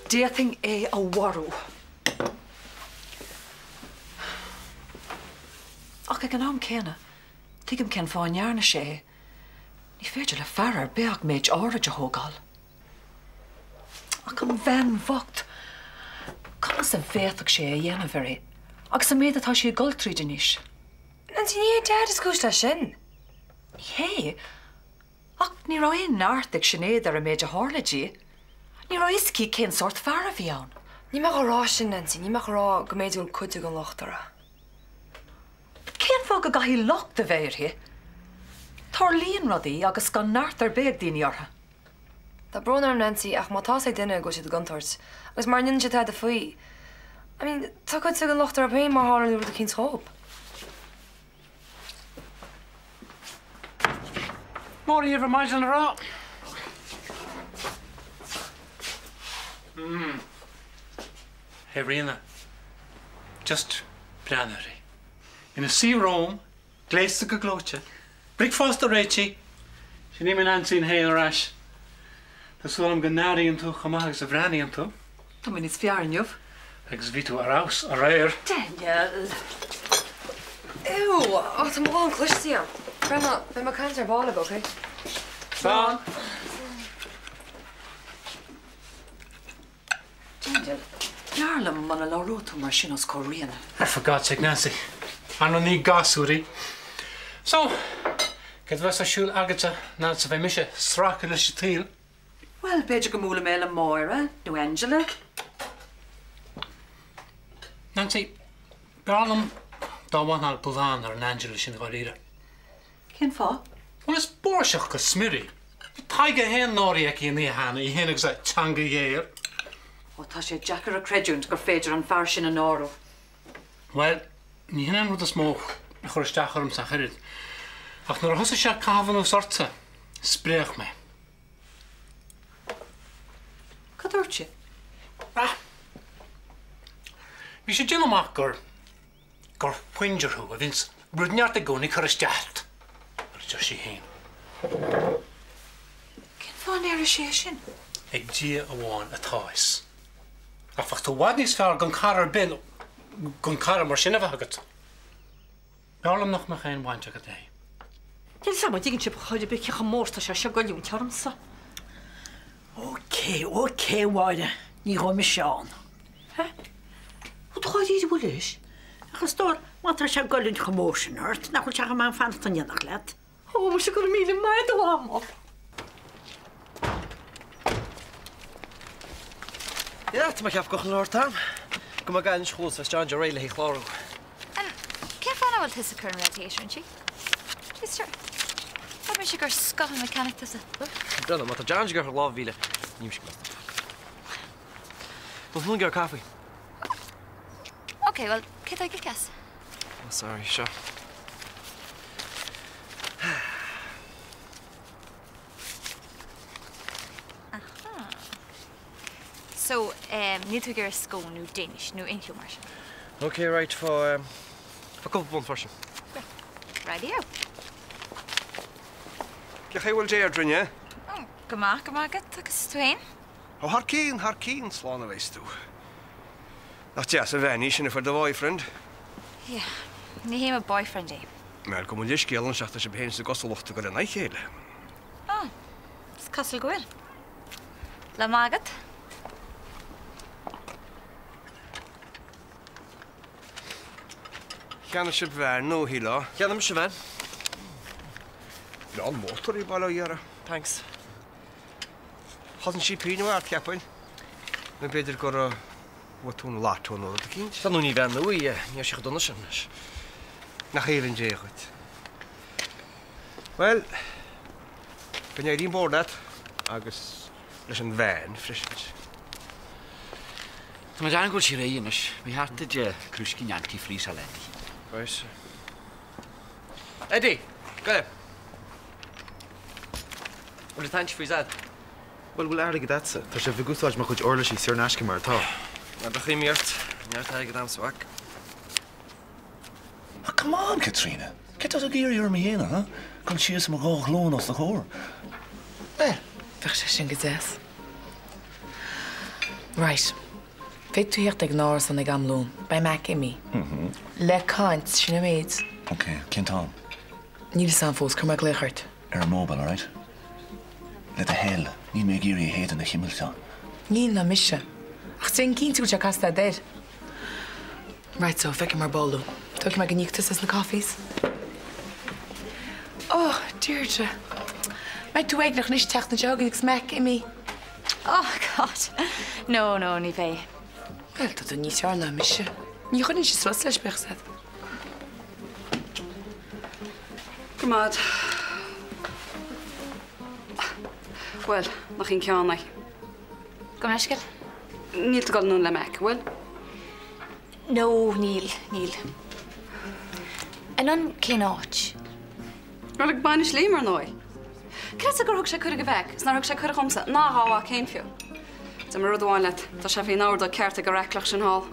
D'fhéadfainn é a mharú. Ach ag an am céanna, tuigim cén fáth a ndearna sé é. Ní féidir le fear ar bith ach méid áirid a thógáil. Ach an bhean bhocht! Conas a bhféadfadh sé é a dhéanamh uirthi agus an méid atá sí ag dul tríd anois? Nancy, ní hé Dad is cúis leis sin. Ní hé. Ach ní raibh aon neart ag Sinéad ar an méid a tharla di. Ní raibh a fhios aici cén sórt fear a bhí ann. Níl mé á rá sin, Nancy, níl mé ach á rá go mb'fhéidir go bhfuil cuid den locht uirthi. Cén fáth go gcaithfidh locht a bheith uirthi? Tarlaíonn rudaí agus gan neart ar bith ag daoine orthu. Tá brón orm, Nancy, ach má tá 'fhios ag duine go bhfuil siad i gcontúirt, agus mara ndéanann siad tada faoi, I mean, tá cuid den locht orthu féin má tharlaíonn rud eicínt dhóibh. Mora dhaoibh ar maidin a rá. Hey Ríona, just breathnaigh uirthi. Ina suí romham, gléasta go gleoite, bricfeasta réitithe, sin í mo Neainsín féin ar ais. Tá súil agam go n-airíonn tú chomh maith agus a bhreathnaíonn tú. Tá mé níos fearr inniu. Agus bhí tú ar fheabhas aréir. Daniel! Ew! Ó, tá mo ghuthán cliste agam. Grandma, beidh mé ag caint ar ball libh, ok? Slán! Daniel, b'fhearr liom muna labhródh tú mar sin os comhair Ríona. Ah, for God's sake, Nancy. Ar ndóigh ní gasúr í. So, céard a bheas ar siúl agatsa, Nancy, beidh mise ag sracadh leis an tsaol. Bhuel, b'fhéidir go mbuailfidh mé le Máire nó Angela. Nancy, b'fhearr liom dá bhfanfá glan ar an Angela sin dháiríre. Cén fáth? Bhuel, is báirseach go smior í. Bhí Tadhg é féin náirithe aici an oíche cheana, í féin agus a teanga ghéar. Ó, tá sé deacair a chreidiúint gur féidir an fear sin a náiriú. Bhuel, ní hin an rud is mó a chuir isteach ormsa ach oiread. Ach nuair a thosaigh sé ag caitheamh anuas ortsa, spréach mé. Cad dúirt sí? Ah! Bhí sí ag déanamh amach gur, gur whinger thú a bhíonns rud inteacht i gcónaí ag cur isteach ort, mar a deir sí féin. Cén fáth a ndéarfadh sí é sin? Ag Dia amháin atá a fhios. Ach bheadh tú i bhfad níos fearr gan cara ar bith, nó gan cara mar sin a bheith agat. B'fhearr liom nach mbeadh aon bhaint agat léi. Níl 's a'm an dtuigeann sibh chor ar bith cé chomh mór is tá sé seo ag goilliúint ormsa. Ok, ok, a Mháire, ní ghabhfaidh mise ann. Hé? Ó dáiríre an bhfuil leis? Ach a stór, má tá sé ag goilliúint chomh mór sin ort, nach bhfuil sé chomh maith fanacht in éineacht leat? Ó, muise go raibh míle maith agat, a Mhamó. Yeah, tá mé ag ceapadh go leor t-am. Go mbeidh gael anois chuas bheas John Joe réidh le haghaidh clárú. Cén fáth nach bhfuil tusa ag cur an radiator inti? Jeez, sure. Cheap mise gur scoth an mechanic tusa. Brendan, má tá John Joe ag lámh mhíle, ní mise go Nó nó gur caife. Ok, well, cé tá ag íoc as? Oh, sorry, seo. Aha. So, eh, níl tú ag iarraidh scone nó Danish nó aon cheo mar sin? Ok, right, fá, eh, fá cúpla punt freisin. Radio. Cén chaoi a bhfuil Deirdre inniu? Oh, go maith, go maith agat, agus tú féin? Ó, thar cionn, thar cionn, slán a bheas tú. Nach deas an bhean í sin a fuair do bhoyfriend? Yeah, ní hé mo boyfriend é. Bhuel, gabh mo leithscéal anois ach tá sibh féin sa gcosúlacht ag dul in aghaidh a chéile. Oh, is cosúil go bhfuil. Lá maith agat. Cheannaigh sibh veain nua, shílfeá? Cheannaigh mise veain. Breá an mótar í, bail ó Dhia uirthi. Thanks. Chosain sí pingin ort, cheapfainn. Nó b'fhéidir gur bhuaigh tú an lotto nó rud eicínt. Dar ndóigh ní veain nua í, ní raibh sí chomh dona sin leis. Nach aoibhinn Dé dhuit. Bhuel, go n-éirí an bóthar leat agus leis an veain freisin. Tá mé ag déanamh go bhfuil sí réidh anois. Ba cheart duit crúiscín antifreeze a fháil inti. Right. Eddie, go leith. Bhfuil an t-antifreeze a'd? Bhuel, bhfuil airgead a'dsa? Tá sibh ag úsáid mo chuid uirlisí saor in aisce mar atá. Ná bíodh imní ort, neart airgead a'msa, a mhac. Ah, come on, Caitríona! Céard tá tú ag iarraidh orm a dhéanamh, huh? Dul síos ar mo dhá ghlúin os do chomhair? Bhuel, bheadh sé sin go deas. Right. Féadfaidh tú theacht ag an árasán ag am lóin. Beidh Mac imithe. Le caint, sin an méid. Ok, cén t-am? Níl fhios a'm fós, cuirfidh mé glaoch ort. Ar an mobile, alright? Le do thoil, níl mé ag iarraidh a héadan a chimilt ann. Níl ná mise. Ach déan cinnte go bhfuil sé casta a'd air. Right so, feicfidh mé ar ball thú. Tógfaidh mé go n-íocfaidh tusa as na coffees. Oh, Deirdre. Mbeidh tú uaigneach anois an tseachtain seo chugainn agus Mac imithe. Oh God. No, no, ní bheidh. Bhuel, tá tú níos fearr ná mise. Ní chuireann sé suas leis, bíodh 'fhios a'd. Go raibh maith a'd. Bhuel, nach í an ceann é. Gabh mo leithscéal. Níl tú ag dul anonn le Mac, an bhfuil? No, níl, níl. Anonn cén áit? Bhuel, ag bainis Liam, ar ndóigh. Creid é gur thug sé cuireadh do Mhac, is nár thug sé cuireadh dhomsa, ná dhá mhac féin fiú. Déarfaidh mé rud amháin leat, tá sé faoin ordóg ceart ag an raicleach sin thall.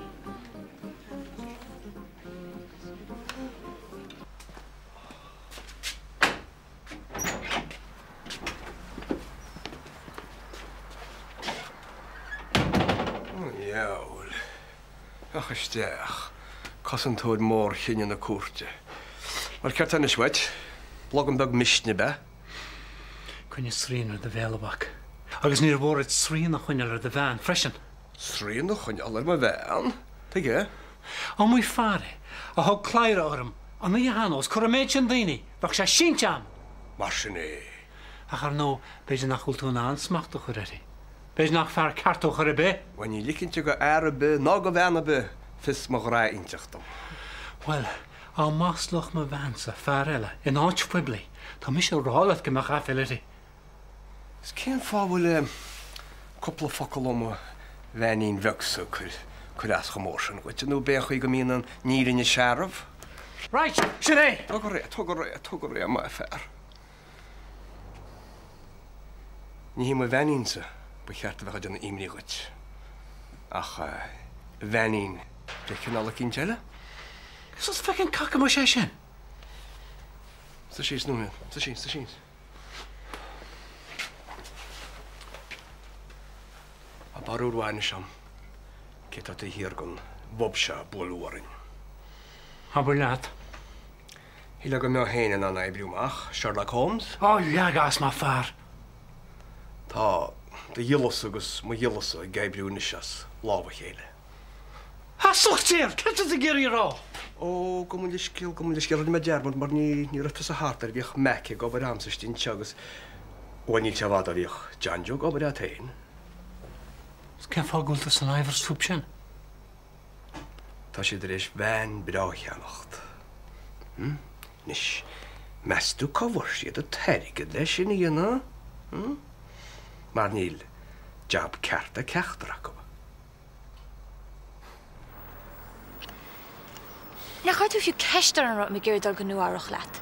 Ó dheabhail. Féach isteach. Cosantóir mór chinneadh na cúirte. Bhuel, céard tá anois uait? Lagam beag misnigh, ab ea? Coinnigh srian ar do bhéal, a mhac. Agus níor mhór duit srian a choinneáil ar do bhean freisin. Srian a choinneáil ar mo bhean? Tuige? Iomaí fear é a thug cladhaire orm an oíche cheana os comhair an méid sin daoine. Bheadh sé sínte a'm! Mar sin é. Ach ar ndóigh, b'fhéidir nach bhfuil tú in ann smacht a chur uirthi. B'fhéidir nach fear ceart tú chor ar bith. Bhuel, ní ligfinnse go fhear ar bith ná go bhean ar bith fios mo ghrá inteacht dom. Bhuel, dá maslódh mo bheansa fear eile in áit phoiblí, tá mise a rá leat go mbeadh aiféala uirthi. Is cén fáth a bhfuil cúpla focal ó mo bheainín bheagsa ag cur cur as chomh mór sin dhuit, nó b'é an chaoi go mbíonn an fhírinne searbh? Right, sin é! Tóg ar é, tóg ar é, tóg ar é, a maith fear. Ní hí mo bheainín-sa ba cheart a bheith ag déanamh imní dhuit, ach bheainín de chineál eicínt eile. Is as feckin caca muis é sin! Suigh síos nóiméad, suigh síos, suigh síos. Tá barúil mhaith anois a'm cé tá taobh thiar den bhob seo a buaileadh orainn. Abair leat. Shílfeá go mbeá féin in ann a oibriú amach, Sherlock Holmes. Á, leag as, mo fear! Tá do ghiolla-sa agus mo ghiolla-sa ag oibriú anois as lámh a chéile. A Suchtéir! Céard tá tú ag iarraidh a rá? Ó, gabh mo leithscéal, gabh mo leithscéal, rinne mé dearmad mar ní, ní raibh tusa thart nuair a bhíodh Mac ag obair a'msa istigh anseo agus, bhuel, níl sé i bhfad ó bhíodh John Joe ag obair a'd féin. Is cén fáth go bhfuil tú san aimhreas fúb sin? Tá siad tar éis veain breá a cheannacht. Hm? Anois, meas tú cá bhfuair siad an t-airgead le sin a dhéanamh? Hm? Mar níl jab ceart ag ceachtar acu. Nár chuir tú fiú ceist orm an raibh mé ag iarraidh dul go Nua Eabhrach leat?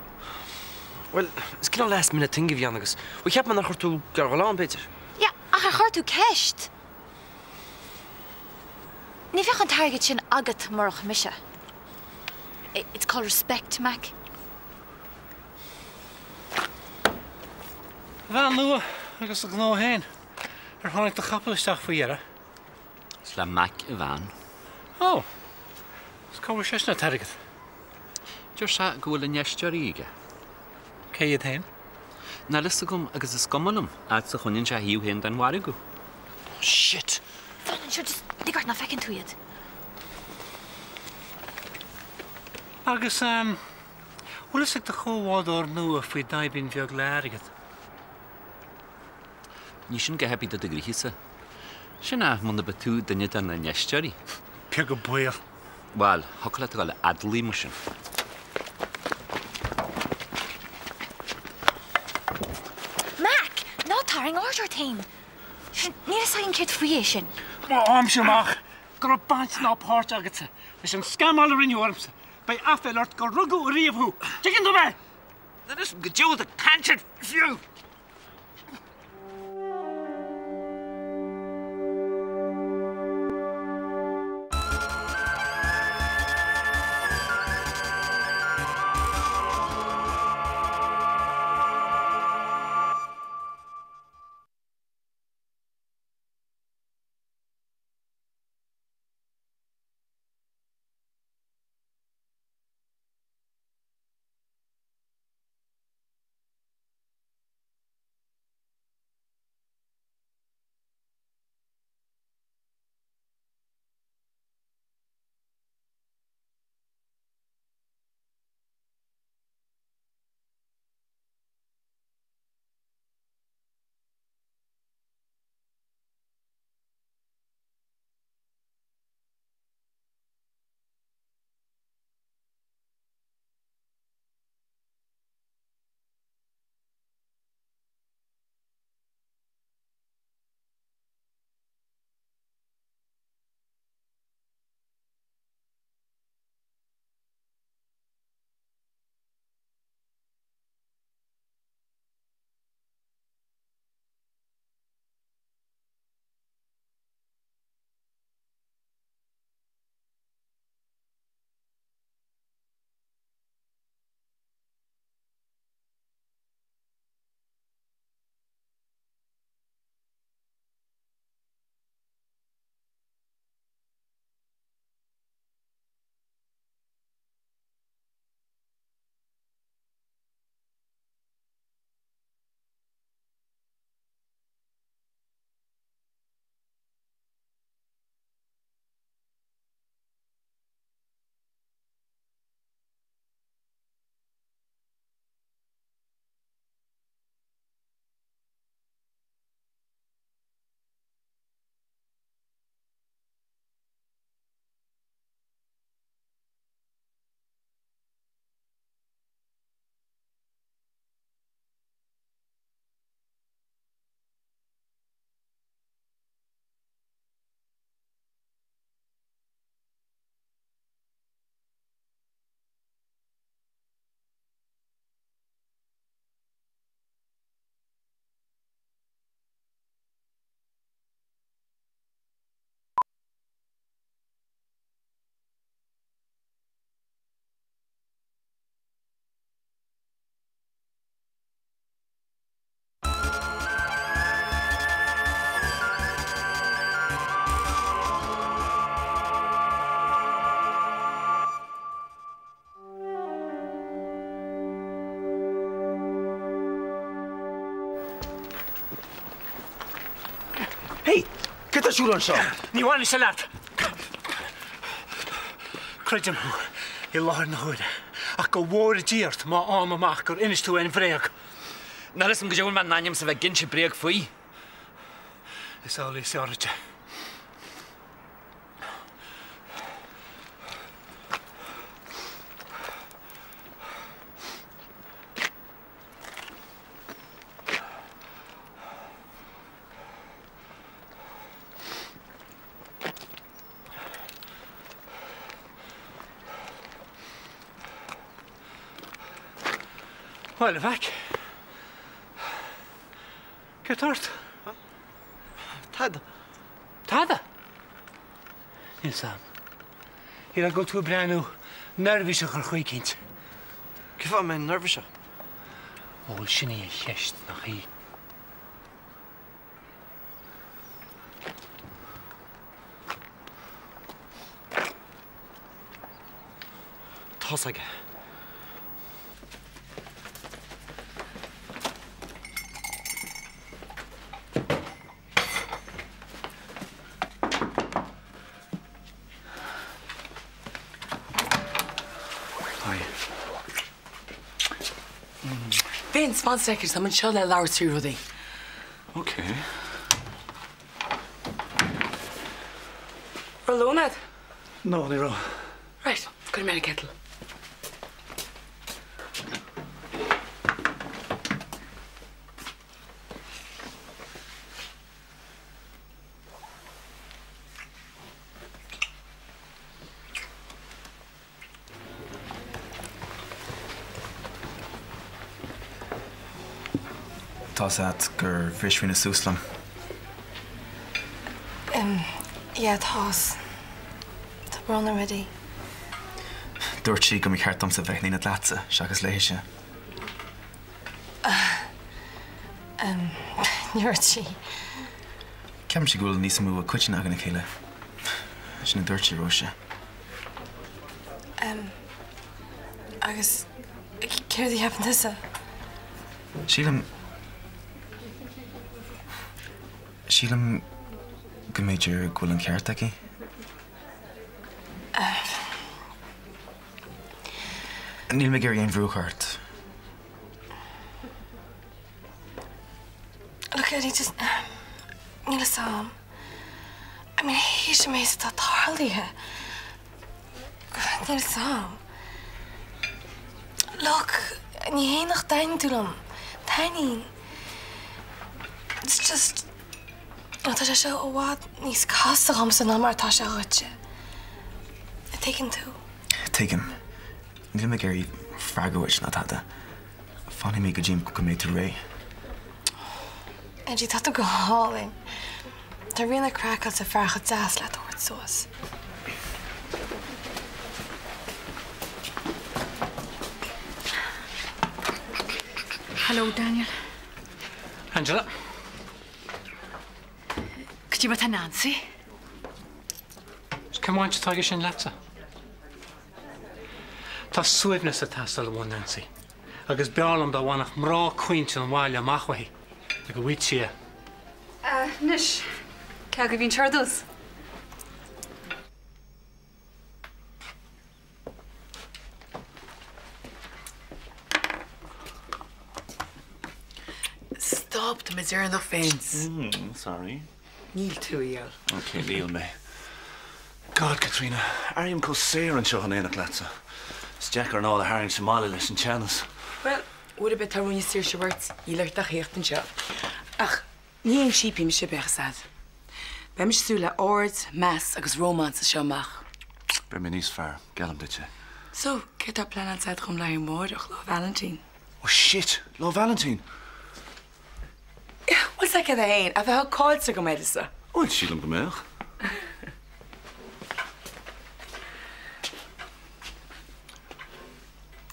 Bhuel, is cineál last minute thing a bhí ann agus, bhuel, cheap mé nár chuir tú ag iarraidh dul ann, b'fhéidir. Yeah, ach ar chuir tú ceist? Ní bheadh an t-airgead sin agat murach mise. It's called respect, Mac. A bhean nua agus a gnó féin. Ar tháinig do chapall isteach faoi dheireadh? Is le Mac a bhean. Ó! Is cá bhfuair seisean an t-airgead? Deir sé go bhfuil infheisteoirí aige. Cé hiad féin? Níl fhios agam agus is cuma liom, fhad is a choinníonn sé a thaobh féin den mhargadh. Oh shit! Fan anseo, just lig ort ná feiceann tú iad. Agus an bhfuil fhios ag do chomhbhádóir nua faoi d'fhaidhbín bheag le airgead? Ní sin a dhath ar bith do do ghnaithese. Sin é, muna ba tú duine de na n-infheisteoirí. Beag an baol. Bhuel, thiocfadh leat a dhul a fhad le mar sin. Mac! Ná tarraing aird ort féin! Níl fhios againn céard faoi é sin. Má fhaighimse amach go raibh baint ná páirt agatsa leis an scamáil a rinneadh ormsa, beidh aiféala ort gur rugadh ariamh thú. Tuigeann tú mé? Anois go diabhal ag caint ort fiú! Hey! Céard tá ar siúl anseo? Ní bhaineann sé leat! Creidim thú i láthair na huaire, ach go bhfóire Dia ort má fhaighim amach gur inis tú aon bhréag. Níl fhios a'm goidé a bhfuil mé in ainm 's a bheith ag inse bréag faoi. Is amhlaidh is fearr duit é. Bhuel, a mhac. Céard tá ort? Tada. Tada? Níl 's a'm. Shílfeá go bhfuil tú ag breathnú neirbhíseach ar chaoi eicínt. Cén fáth a mbeinn neirbhíseach? Ó, bhuel, sin í an cheist, nach í? Tá's aige. Hi. Vince, fan soicind, táim anseo le labhairt trí rudaí. Ok. Raibh lón a'd? No, ní raibh. Right, cuirfidh mé an kettle. Tá's a't gur bhris Ríona suas liom. Em, yeah, tá's. Tá brón orm Eddie. Dúirt sí go mba cheart domsa bheith in éineacht leatsa seachas léithise. Em, ní dúirt sí. Ceapann sí go bhfuil níos mó i coiteann againn le chéile. Sin a dúirt sí, Róise. Em, agus céard a cheapann tusa? Sílim, sílim go mb'fhéidir go bhfuil an ceart aici. Em. Níl mé ag iarraidh aon bhrú a chur ort. Look, Eddie, just, níl fhios a'm. I mean, théis an méid atá tarlaithe. Níl fhios a'm. Look, ní hé nach dtaitníonn tú liom. Taitníonn. It's just, tá sé seo i bhfad níos casta dhomsa ná mar atá sé dhuitse. Tuigeann tú? Tuigim. Níl mé ag iarraidh freagra uait ná tada. Fanfaidh mé go dtí go mbeidh tú réidh. Eddie, tá tú go hálainn. Tá Ríona craiceáilte fear chomh deas leat a thabhairt suas. Hello, Daniel. Angela. Cad é mar tá Nancy? Cén bhaint atá aige sin leatsa? Tá suaimhneas ag teastáil ó Nancy agus b'fhearr liom dá bhainfeadh mná caointe an bhaile amach uaithi le go bhfaighidh sí é. Anois, cé agaibh a bhí anseo ar dtús? Stop, tá mé deireanach, Vince. Sorry. Níl tú, a gheall. Ok, níl mé. God, Caitríona, airím chomh saor anseo in éineacht leatsa. Is deacair anáil a tharraingt sa mbaile leis an teannas. Bhuel, uair ar bith atá ruainne saoirse uait, níl ort ach theacht anseo. Ach ní haon sípí mise, bíodh fhios a'd. Beidh mise ag súil le aird, meas agus rómáns as seo amach. Beidh mé níos fearr, geallaim duit é. So, céard atá pleanáilte a'd dhom le haghaidh amárach, Lá Vailintín? Oh shit! Lá Vailintín! Bhfuil 's agat fhéin, a bheadh caillte agam uireasa. Bhuel, sílim go mbeadh.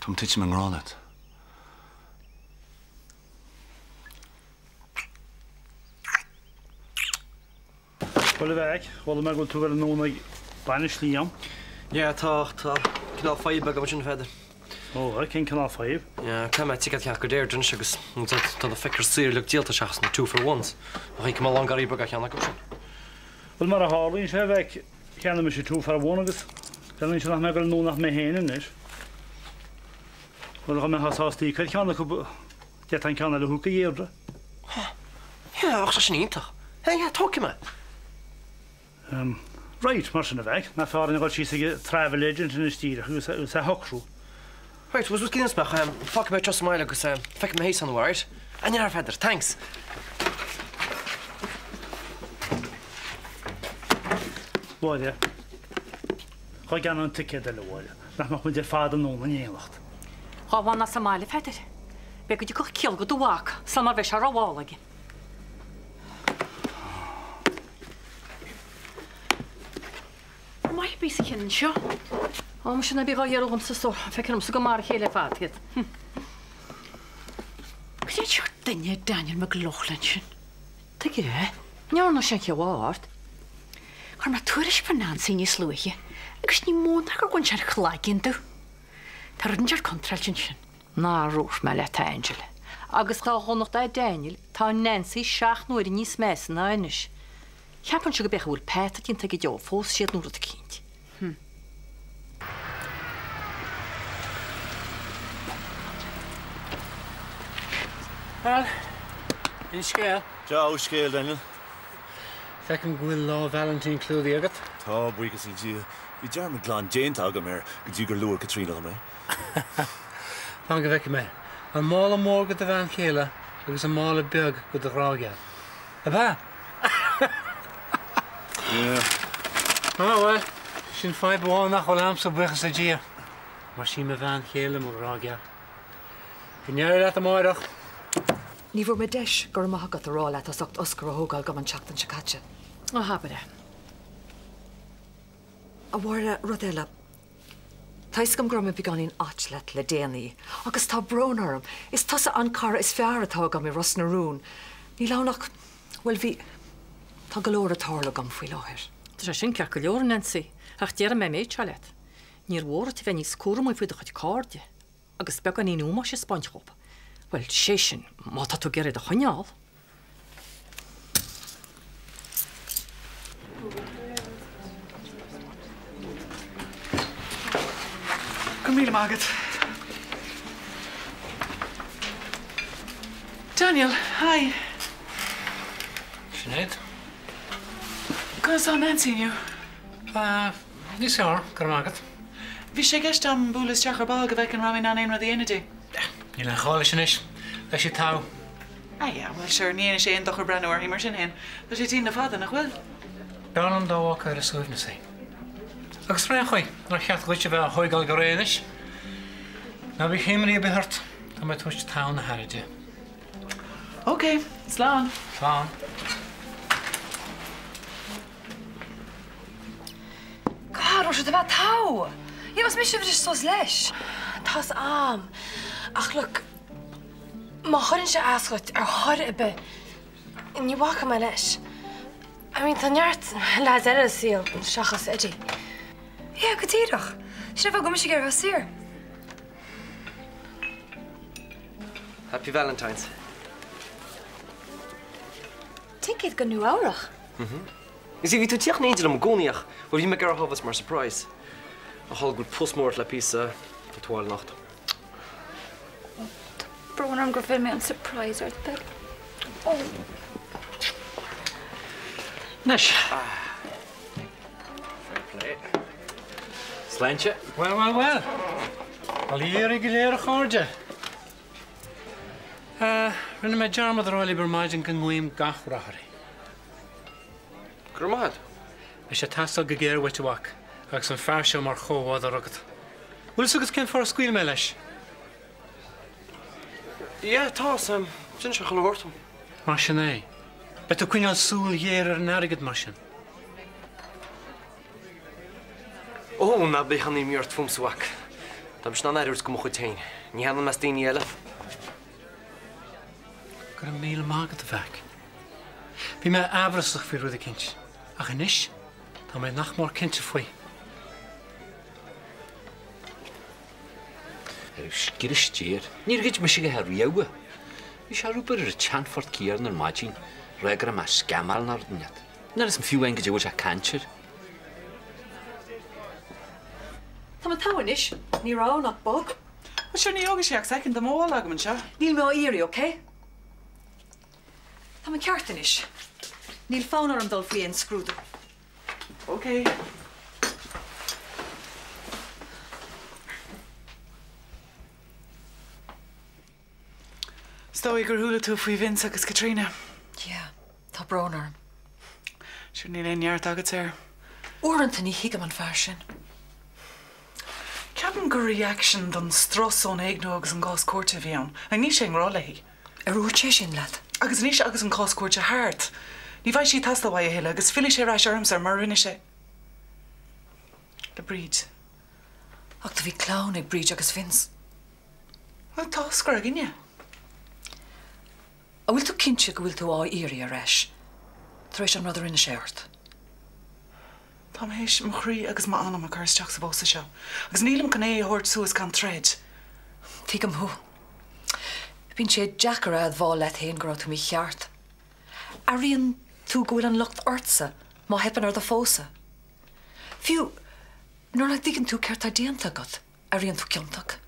Táim ag titim i ngrá leat. Bhuel, a mhac, chuala mé go bhfuil tú ag dul anonn ag bainis Liam. Yeah, tá, tá cineál fadhb agam ansin, a Pheadair. Ó, cén cineál fadhb? Yeah, caithfidh mé ticéad a cheannach go Deirdre anois agus tá na feicthe saor uilig díolta seachas na two for ones. Ach íocfaidh mé a lán garraí beag ar cheann acu sin. Bhuel, mar a tharlaíonn sé, a mheic, cheannaigh mise two for one agus dealraíonn sé nach mbeidh ag dul anonn ach mé féin anois. Bhuel, dá mbeifeá sásta íoc ar cheann acu, d'fhéadfá an ceann eile a thabhairt do Dheirdre. Yeah, bheadh sé sin iontach. Yeah, yeah, tógfaidh mé. Right, mar sin a mheic, nach fearr dúinn a dhul síos ag an travel agent anois díreach agus é a shocrú. Right, bhuel, cén smaoineamh, fágfaidh mé tusa sa mbaile agus feicfidh mé thíos ann, alright? A Pheadair, thanks! Mháire, Dhá gceannóinn an ticéad eile, a Mháire, nach mbeadh muid ar fad anonn in éineacht. Dhá bhfanfá sa mbaile, a Pheadair, b'fhéidir go dtiocfadh ciall go do mhac sul mar bheidh sé rómhall aige. An maith a bhí sa chinn seo. Ó, muise ná bí dhá iarraidh dhomsa so, feictear dhomsa gur mar a chéile ar fad iad. Cad é an seort duine é Daniel McLaughlin sin? Tuige é? An ndearna sé aon mhaith ort? Chuir mé tuairisc fá Nancy níos luaithe agus ní mó ná gur bhain sé an chloigeann domh. Tá rud inteacht contráilte ansin. Nár dhúirt mé leat a Angela. Agus dá dhonacht é Daniel, tá Nancy seacht n-uaire níos measa ná anois. Cheapfainnse go b'é a bhfuil peata déanta aige Joe, phós siad nó rud eicínt. Hm. Bhuel, cén scéal? Deá-scéal, Daniel. Feicim go bhfuil Lá Vailintín clúdaithe agat. Tá, buíochas le Dia. Bhí dearmad glan déanta agam air go dtí gur luaigh Caitríona liom é. Fan go bhfeicfidh mé. An mála mór go do bhean chéile agus an mála beag go do ghrá geal. Ab ea? Yeah. Ah, bhuel, sin fadhb amháin nach bhfuil a'msa, buíochas le Dia. Mar sí mo bhean chéile mo ghrá geal. Go n-éirí leat amáireach. Ní bhfuair mé deis go raibh maith agat a rá leat as ucht Oscar a thógáil dhom an tseachtain seo caite. Ó, abair é. A Mháire, rud eile. Tá 'fhios agam go raibh mé beagáinín ait leat le déanaí, agus tá brón orm. Is tusa an cara is fearr atá agam i Ros na Rún. Níl ann ach, bhuel, bhí, tá go leor ag tarlú dom faoi láthair. Tá sé sin ceart go leor, a Nancy, ach déarfaidh mé an méid seo leat. Níor mhór duit a bheith níos cúramaí faoi do chuid cairde, agus beagáinín ómóis a 'speáint dhób. Bhuel, sé sin, má tá tú ag iarraidh iad a choinneáil. Go raibh míle maith agat. Daniel, hi. Sinéad. Conas tá Nancy inniu? Níos fearr, go raibh maith agat. Bhí sé i gceist agam bualadh isteach ar ball go bhfeicfinn an raibh mé in ann aon rud a dhéanamh di. Níl aon ghá leis anois. Beidh sí togha. Ah yeah, bhuel sure, ní dhéanfaidh sé aon dochar breathnú uirthi mar sin fhéin. Tá sí tinn le fada, nach bhfuil? B'fhearr liom dá bhfágfá ar a suaimhneas í. Agus ar aon chaoi, nár cheart dhuit a bheith á thóigeáil go réidh anois? Ná bíodh imní ar bith ort, tá mé ag tabhairt togha na haire di. Ok, slán. Slán. God, raibh siad a bheith togha! Yeah, is mise a bhris suas leis. Tá's a'm. Ach look, má chuireann sé as dhuit ar chor ar bith, ní bhacfaidh mé leis. I mean, tá neart leaids eile sa saol seachas Eddie. Yeah, go díreach. Sin an fáth go bhfuil mise ag iarraidh a bheith saor. Happy Valentine's. Ticéad go Nua Eabhrach. You see, bhí tú ag tíocht in éindí liom i gcónaí ach, bhuel, bhí mé ag iarraidh a thabhairt mar surprise. Ach tharla go bhfuil post mór ort le píosa, tá tú abhaile anocht. Tá brón orm gur mhill mé an surprise ort, babe. Oh. Anois. Fair play. Sláinte. Well, well, well. Bail ó Dhia oraibh go léir, a chairde. Rinne mé dearmad a rá libh ar maidin go nguím gach rath oraibh. Go raibh maith agat. Beidh sé ag teastáil go géar uait, a mhac, agus an fear seo mar chomhbhádóir agat. Bhfuil fhios agat cén fáth ar scaoil mé leis? Yeah, tá, Sam. D'inis sé chuile shórt dom. Mar sin é. Beidh tú ag coinneáil súil ghéar ar an airgead, mar sin. Ó, ná bíodh aon imní ort fúmsa, a mhac. Tá mise in ann aire a thabhairt do mo chuid féin. Ní théann meas daoine eile. Go raibh míle maith agat, a mhac. Bhí mé amhrasach faoi rud eicínt, ach anois tá mé nach mór cinnte faoi. Ar scrios air. Níor ghoid mise a dhath riamh. Bhí sé ar obair ar an tseanphort céanna ar maidin, rá go raibh mé ag scamáil nó rud inteacht. Níl fhios a'm fiú amháin goidé a bhfuil sé ag caint air. Tá mé togha anois. Ní raibh ann ach bug. Bhuel, sure, ní thógfaidh sé ach soicind, tá mo mhála agam anseo. Níl mé á iarraidh, ok? Tá mé ceart anois. Níl fonn orm dul faoi aon scrúdú. Ok. Is dóigh gur chuala tú faoi Vince agus Caitríona. Yeah, tá brón orm. Sure níl aon neart agat air. Uaireanta ní thuigim an fear sin. Ceapaim gur reaction don strus ón éigniú agus an gcás cúirte a bhí ann. Like, níl sé i ngrá léi. Ar dhúirt sé sin leat? Agus anois agus an cás cúirte thart, ní bheidh sí ag teastáil uaidh a thuilleadh agus fillfidh sé ar ais ormsa mar a rinne sé le Bríd. Ach do bhí clann ag Bríd agus Vince. Bhuel, tá scor againne. An bhfuil tú cinnte go bhfuil tú á iarraidh ar ais, tar éis an rud a rinne sé ort? Táim théis mo chroí agus m'anam a chur isteach sa bpósadh seo, agus nílim chun é a thabhairt suas gan troid. Tuigim thú. Bíonn sé deacair a admháil leat féin go raibh tú mícheart. Airíonn tú go bhfuil an locht ortsa má theipeann ar do phósadh. Fiú nuair nach dtuigeann tú céard tá déanta agat, airíonn tú ciontach.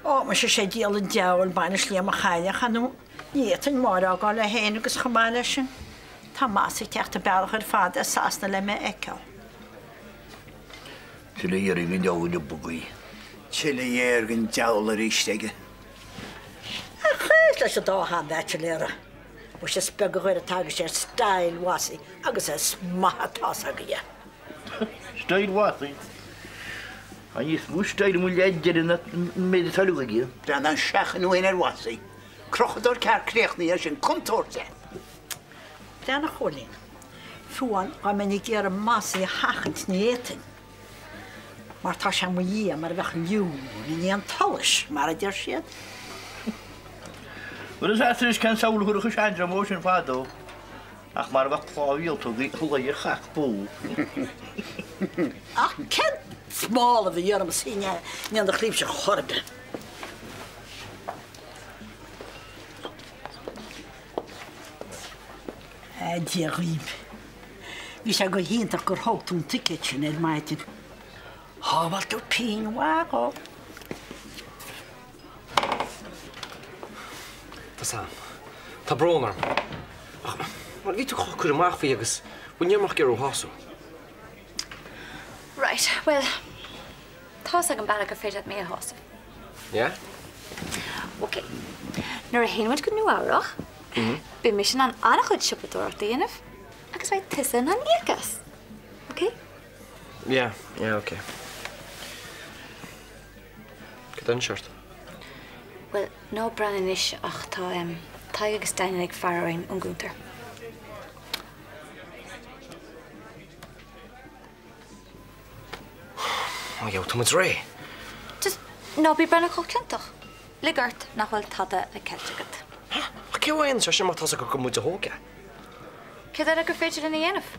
Ó, muise, sé díol an diabhail bainis Liam a chailleadh, chan nó ní fhéadfainn Máire a fhágáil léi féin agus chomh maith leis sin, tá Mossy ag teacht an bealach ar fad as Sasana le mé a fheiceáil. Tuilleadh iarraidh den diabhal i mbugaí. Tuilleadh iarraidh den diabhal arís aige. Ach is leis an dá sheanbhaitsiléara. Muise is beag a ghoir atá aige ar style Mhossie agus is maith atá's agaibh. Style Mhossie? Tá níos mó style i mo leaid deiridh ná an méid atá uilig aige. Breathnaigh an seachain uainn ar Mhossie. Crochadóir ceart críochnaithe air sin, contúirt é! Breathnaigh a Chóilín. Fiú amháin dá mbeinn ag iarraidh Mossie a sheachaint ní fhéadfainn. Mar tá sé i mo dhiaidh mar a bheadh liú i ndiaidh an tsolais, mar a deir siad. Bhuel is ait anois cén samhail a thabharfadh an seandream ó sin fadó. Ach mar a bheadh plá mhíoltóg ag luí ar chac bó. Ach cén smál a bhí orm is í ndéanfadh libhse chor ar bith. A Dhia dhaoibh. Bhí sé go hiontach gur thóg tú an ticéad sin ar maidin. Shábháil tú pingin mhaith dhom. Tá Sam. Tá brón orm. Ach, bhuel, bhí tú chomh curtha amach faoi agus, bhuel, níl mé ach ag iarraidh thú a shásamh. Right, bhuel, tá's agam bealach gur féidir leat mé a shásamh. Yeah? Ok. Nuair a théann muid go Nua Eabhrach, beidh mise in ann an-chuid siopadóireachta a dhéanamh agus beidh tusa in ann íoc as. Ok? Yeah, yeah, ok. Cad é an seort? Bhuel, ná breathnaigh anois ach tá Tadhg agus Daniel ag faire orainn ón gcuntar. Ó, gheobhaidh tú muid réidh. Just ná bí ag breathnú chomh ciontach. Lig ort nach bhfuil tada le ceilt agat. Ach cé a dhéanann sé sin má tá's acu gur muid a thóg é? Céard eile gur féidir linn a dhéanamh?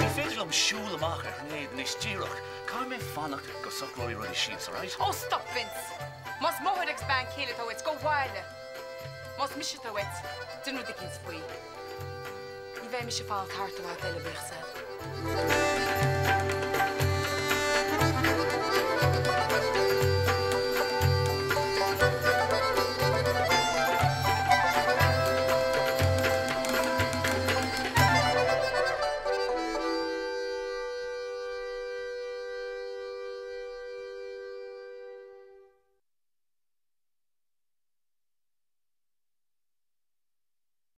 Ní féidir liom siúl amach ar Shinéad anois díreach. Caithfidh mé fanacht go socróidh rudaí síos, alright? Oh stop Vince! Más máthair agus bean chéile atá uait, gabh abhaile! Más mise atá uait, déan rud eicínt faoi. bheidh mise ag fanacht thart i bhfad eile, bíodh 's a'd.